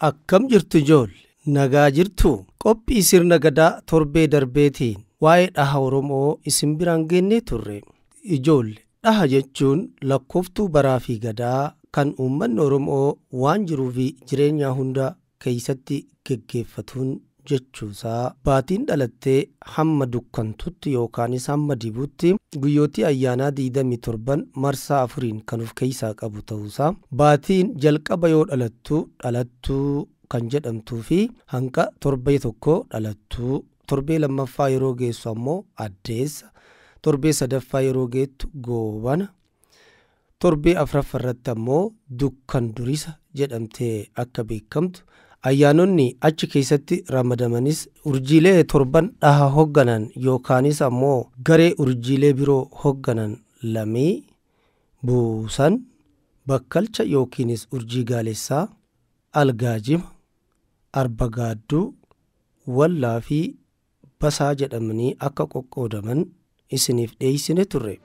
Akkam jirtu ijoolle? Nagaa jirtu? Qophii sirna gadaa torbee darbeetiin waa'ee dhaha Oromoo isin biraan geennee turre. Ijoolle, dhaha jechuun lakkooftuu baraa fi gadaa kan uummanni Oromoo waan jiruu fi jireenya hunda keessatti geggeeffatuun jechuusaa baatiin dhalattee hamma dukkantutti yookaanis hamma dibutti guyyootii ayyaanaa 27 marsaa 4 kan of keessaa qabu ta'uusaa baatiin jalqaba yoo dhalattu dhalattuu kan jedhamtuu fi hanqa torbee tokko dhalattuu torbee lammaffaa yeroo geessu ammoo addeessa torbee sadaffaa yeroo geettu goobana torbee afuraffaa irratti ammoo dukkan durisa jedhamtee akka beekamtu ayyaanonni achi keessatti ramadamanis urjiilee torban dhaha hogganan yookaanis ammoo garee urjiilee biroo hogganan lamii buusan bakkalcha yookiinis urjii gaalessaa algaajima arba gaadduu wallaa fi basaa jedhamanii akka qoqqoodaman isiniif dhiyeessine turre.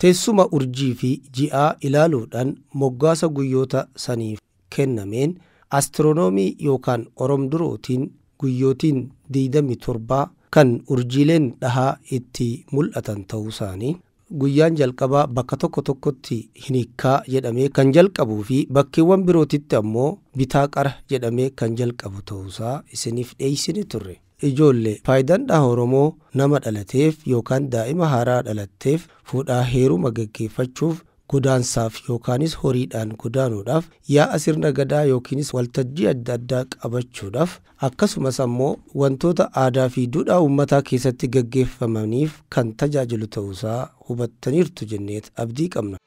Teessuma urjii fi ji'aa ilaaluudhaan moggaasa guyyoota saniif kennameen astiroonoomii yookaan oromdurootiin guyyootiin 27 kan urjiileen dhahaa itti mul'atan ta'uu isaanii guyyaan jalqabaa bakka tokko tokkotti hinikkaa jedhamee kan jalqabuu fi bakkeewwan birootitti ammoo bitaa qara jedhamee kan jalqabu ta'uusaa isiniif dhiyeessine turre. Ijoollee, faayidaan dhaha Oromoo nama dhalateef yookaan daa'ima haaraa dhalatteef fuudhaa heeruma geggeeffachuuf godaansaaf yookaanis horiidhaan godaanuudhaaf yaa'a sirna gadaa yookiinis waltajjii adda addaa qabachuudhaaf akkasumas ammoo wantoota aadaa fi duudhaa uummataa keessatti geggeeffamaniif kan tajaajilu ta'uusaa hubattaniirtu jenneet abdii qabna.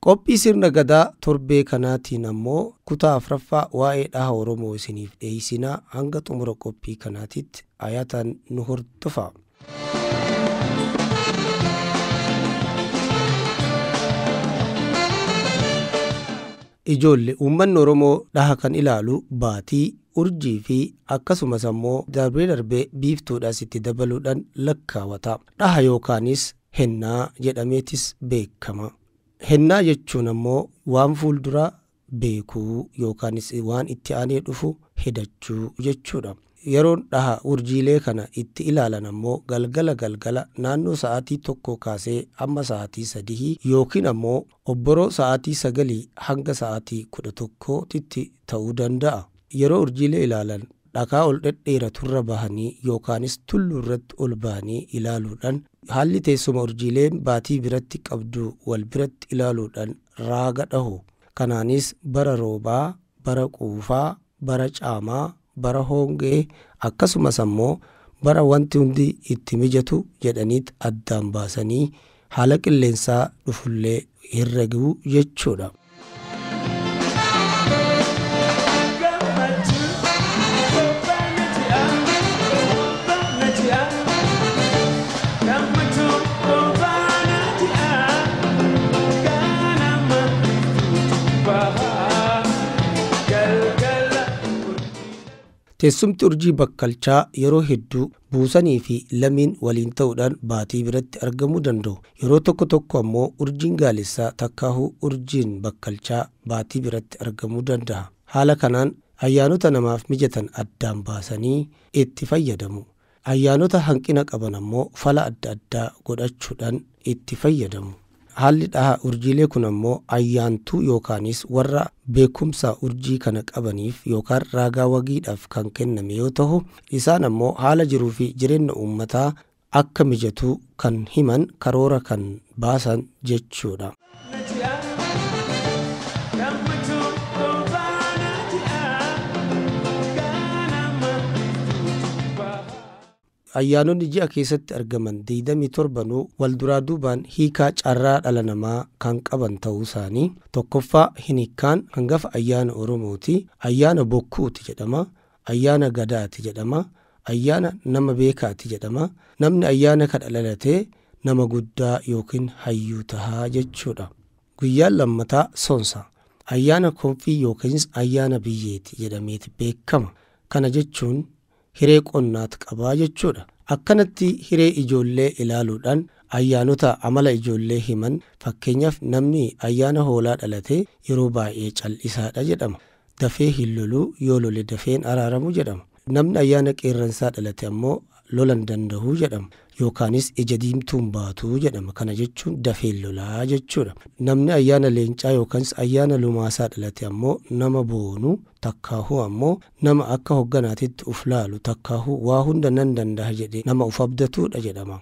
Qophii sirna gadaa torbee kanaatiin ammoo kutaa afuraffaa waa'ee dhaha Oromoo isiniif dhiyeessinaa hanga xumura qophii kanaatitti ayyaatan nu hordofa. Ijoolle, uummanni Oromoo dhaha kan ilaalu baatii, urjii fi akkasumas ammoo darbee darbee biiftuudhaas itti dabaluudhaan lakkaawata. Dhaha yookaanis hennaa jedhameetis beekama. Hennaa jechuun ammoo waan fuulduraa beekuu yookaanis waan itti aanee dhufu hedachuu jechuudha. Yeroon dhaha urjiilee kana itti ilaalan ammoo galgala galgala naannoo sa'aatii 1 kaasee hamma sa'aatii 3 yookiin ammoo obboroo sa'aatii 9 hanga sa'aatii 11tti ta'uu danda'a. Yeroo urjiilee ilaalan dhakaa ol dhedheeraturra bahanii yookaanis tulluu irratti ol bahanii ilaaluudhaan haalli teessuma urjiileen baatii biratti qabdu wal biratti ilaaluudhaan raaga dhahu. Kanaanis bara roobaa, bara quufaa, bara caamaa, bara hongee akkasumas ammoo bara wanti hundi itti mijatu jedhaniit addaan baasanii haala qilleensaa dhufullee herreguu jechuudha. Teessumti urjii bakkalchaa yeroo hedduu buusanii fi lamiin waliin ta'uudhaan baatii biratti argamuu danda'u. Yeroo tokko tokko ammoo urjiin gaalessaa takkaahuu urjiin bakkalchaa baatii biratti argamuu danda'a. Haala kanaan ayyaanota namaaf mijatan addaan baasanii itti fayyadamu. Ayyaanota hanqina qaban ammoo fala adda addaa godhachuudhaan itti fayyadamu. Haalli dhaha urjiilee kun ammoo ayyaantuu yookaanis warra beekumsa urjii kana qabaniif yookaan raagaa wagiidhaaf kan kenname yoo ta'u, isaan ammoo haala jiruu fi jireenya uummataa akka mijatu kan himan karoora kan baasan jechuudha. Ayyaanonni ji'a keessatti argaman 27 wal duraa duubaan hiikaa carraa dhala namaa kan qaban ta'uu isaanii tokkoffaa hinikkaan hangafa ayyaana Oromooti, ayyaana bokkuuti jedhama, ayyaana gadaati jedhama, ayyaana nama beekaati jedhama. Namni ayyaana kana dhalatee nama guddaa yookiin hayyuu tahaa jechuudha. Guyyaan lammataa soonsa ayyaana konfii yookiinis ayyaana biyyeeti jedhameeti beekama. Kana jechuun Hiree qonnaat qabaa jechuudha. Akkanatti hiree ijoollee ilaaluudhaan ayyaanota amala ijoollee himan, fakkeenyaaf namni ayyaana hoolaa dhalate yeroo baay'ee cal'isaadha jedhama. Dafee hin loluu, yoo lole dafeen araaramu jedhama. Namni ayyaana qeerransaa dhalate ammoo lolan danda'uu jedhama. Yookaanis ija diimtuun baatuu jedhama. Kana jechuun dafeen lolaa jechuudha. Namni ayyaana leencaa yookaanis ayyaana lumaasaa dhalate ammoo nama boonuu, takkaahuu ammoo nama akka hogganaatitti uf laalu, takkaahuu waa hunda nan danda'a jedhee nama uf abdatuudha jedhama.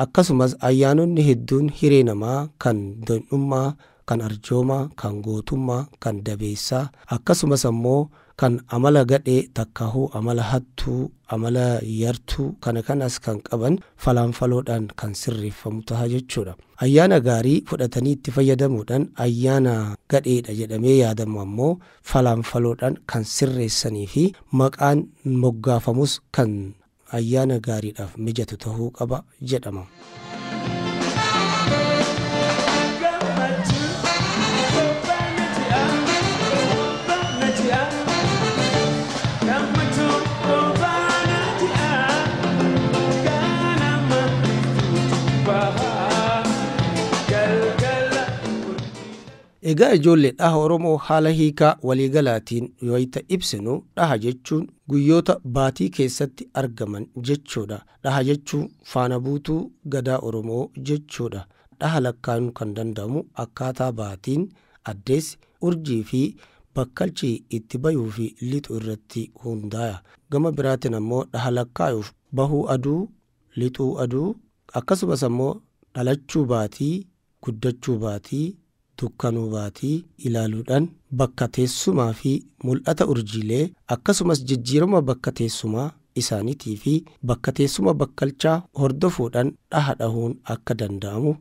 Akkasumas ayyaanonni hedduun hiree namaa kan doonummaa, kan arjoomaa, kan gootummaa, kan dabeessaa, akkasumas ammoo kan amala gadhee, takkaahuu amala hattuu, amala yartuu kana kanas kan qaban falaanfaloodhaan kan sirreeffamu ta'a jechuudha. Ayyaana gaarii fudhatanii itti fayyadamuudhaan ayyaana gadheedha jedhamee yaadamu ammoo falaanfaloodhaan kan sirreessanii fi maqaan moggaafamus kan ayyaana gaariidhaaf mijatu ta'uu qaba jedhama. Egaa ijoollee, dhaha Oromoo haala hiikaa waliigalaatiin wayita ibsinu, dhaha jechuun guyyoota baatii keessatti argaman jechuudha. Dhaha jechuun faana buutuu gadaa Oromoo jechuudha. Dhaha lakkaa'uun kan danda'amu akkaataa baatiin, addeessi, urjii fi bakkalchi itti bayuu fi lixu irratti hundaa'a. Gama biraatiin ammoo dhaha lakkaa'uuf bahuu aduu, lixuu aduu, akkasumas ammoo dhalachuu baatii, guddachuu baatii, dukkanuu baatii ilaaluudhaan bakka teessumaa fi mul'ata urjiilee, akkasumas jijjiirama bakka teessumaa isaaniitii fi bakka teessuma bakkalchaa hordofuudhaan dhaha dhahuun akka danda'amu.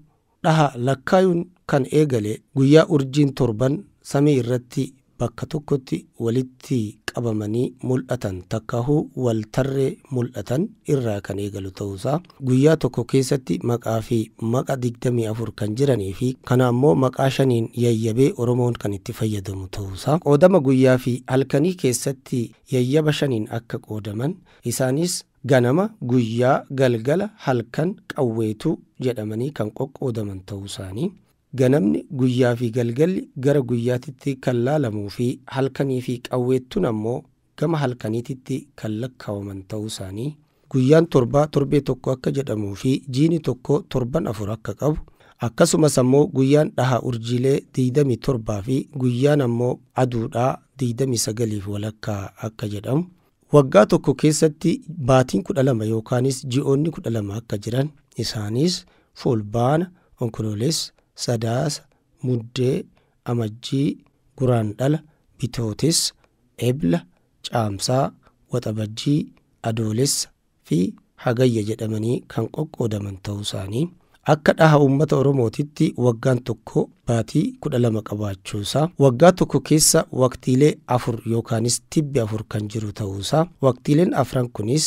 Dhaha lakkaayuun kan eegale guyyaa urjiin torban samii irratti bakka tokkotti walitti qabamanii mul'atan, takkaahuu waltarree mul'atan irraa kan eegalu ta'uusaa, guyyaa tokko keessatti maqaa fi maqa 24 kan jiranii fi kana ammoo maqaa shaniin yayyabee Oromoon kan itti fayyadamu ta'uusaa, qoodama guyyaa fi halkanii keessatti yayyaba shaniin akka qoodaman, isaanis ganama, guyyaa, galgala, halkan, qawweetuu jedhamanii kan qoqqoodaman ta'uu isaanii, ganamni, guyyaa fi galgalli gara guyyaatitti kan laalamuu fi halkanii fi qawweettuun ammoo gama halkaniititti kan lakkaawaman ta'uu isaanii, guyyaan torbaa torbee tokko akka jedhamuu fi jiini tokko torban 4 akka qabu, akkasumas ammoo guyyaan dhaha urjiilee 27 fi guyyaan ammoo aduudhaa 29 walakkaa akka jedhamu, waggaa tokko keessatti baatiin 12 yookaanis ji'oonni 12 akka jiran, isaanis Fulbaana, Onkoloolessa, Sadaasa, Muddee, Amajjii, Guraandhala, Bitootessa, Ebla, Caamsaa, Waxabajjii, Adoolessa fi Hagayya jedhamanii kan qoqqoodaman ta'uu isaanii, akka dhaha uummata Oromootitti waggaan tokko baatii 12 qabaachuusaa, waggaa tokko keessa waqtiilee 4 yookaanis tibbi 4 kan jiru ta'uusaa, waqtiileen afran kunis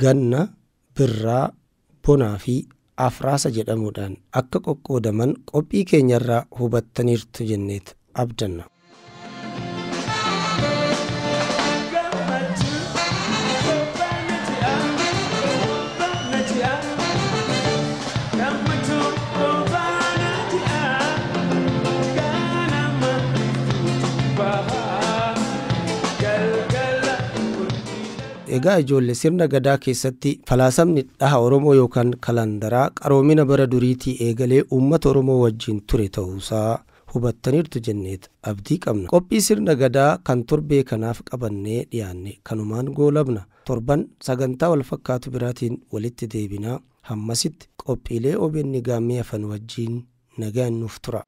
ganna, birraa, bonaa fi afraasa jedhamuudhaan akka qoqqoodaman qophii keenyarraa hubattaniirtu jenneet abdanna. Egaa ijoollee, sirna gadaa keessatti falaasamni dhaha Oromoo yookaan kalandaraa qaroomina bara duriitii eegalee uummata Oromoo wajjin ture ta'uusaa hubattaniirtu jenneet abdii qabna. Qophii sirna gadaa kan torbee kanaaf qabannee dhiyaanne kanumaan goolabna. Torban sagantaa wal fakkaatu biraatiin walitti deebinaa. Hammasitti qophiilee OBN gaammee hafan wajjin nagaan nuuf tura.